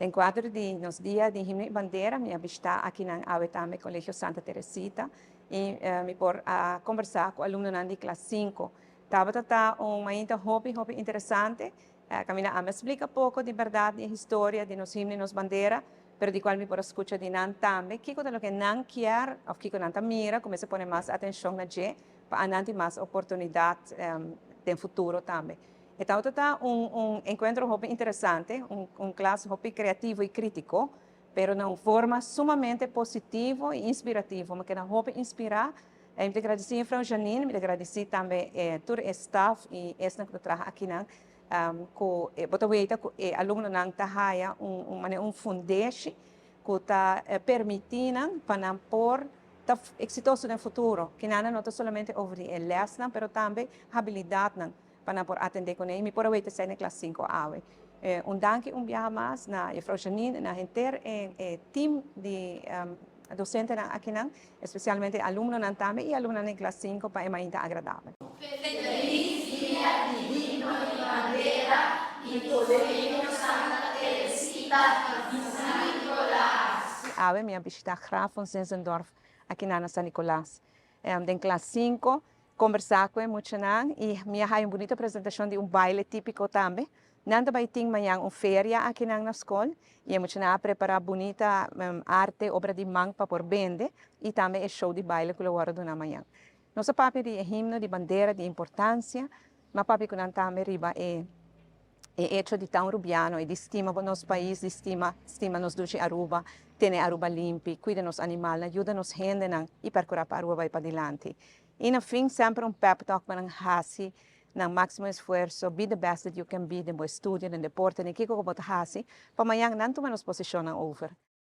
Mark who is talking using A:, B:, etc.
A: Den cuadro di nos Dia di Himno y Bandera, mi a bishita akinan awe tambe Colegio Santa Teresita y mi por a conversa cu alumnonan di klas 5. Tabata ta un mainta hopi hopi interesante. Caminda ami a splica poco di berdad di e historia di nos himno y nos bandera, pero di cual mi por a scucha di nan tambe kico ta loke nan kier of kico nan ta mira cu mester pone mas atencion na dje pa nan tin mas oportunidad den futuro tambe. E tabata ta un encuentro hopi interesante, un klas hopi creativo y critico, pero na un forma sumamente positivo y inspirativo. Mi keda hopi inspira. Mi ta gradici juffrouw Janine, mi ta gradici tambe tur e staff y esnan cu ta traha akinan, cu bo ta weta cu e alumnonan ta haya un manera un fundeshi cu ta permiti nan pa nan por ta exitoso den futuro. Kinan no ta solamente over di e lesnan, pero tambe habilidadnan pa nan por atende cu ne. Mi por a weta esey na klas 5 awe. Un danki un biaha mas na juffrouw Janine, na henter e team di docentenan akinan, especialmente alumnonan tambe y alumnonan den klas 5 pa e mainta agradabel.
B: Feliz Dia di Himno y Bandera di Colegio Santa Teresita di San Nicolas.
A: Awe mi a bishita Graf von Zinzendorf akinan na San Nicolas. Den klas 5, conversa cu e muchanan y mi a haya un bunita presentacion di un baile tipico tambe. Nan ta bay tin mañan un feria akinan na school y e muchanan a prepara bunita arte, obra di man pa por bende y tambe e show di baile cu lo wordo duna mañan. Nos a papia di e himno, di bandera, di importancia, ma papia cu nan tambe riba e hecho di ta un Rubiano y di stima nos pais, di stima nos dushi Aruba, tene Aruba limpi, cuida nos animalnan, yuda nos hendenan y percura pa Aruba bay padilanti. Y na fin, semper un pep talk pa nan haci nan maximo esfuerso, be the best that you can be den bo estudio, den deporte, den kico cu bo ta haci, pa mañan nan tuma nos posicionnan over.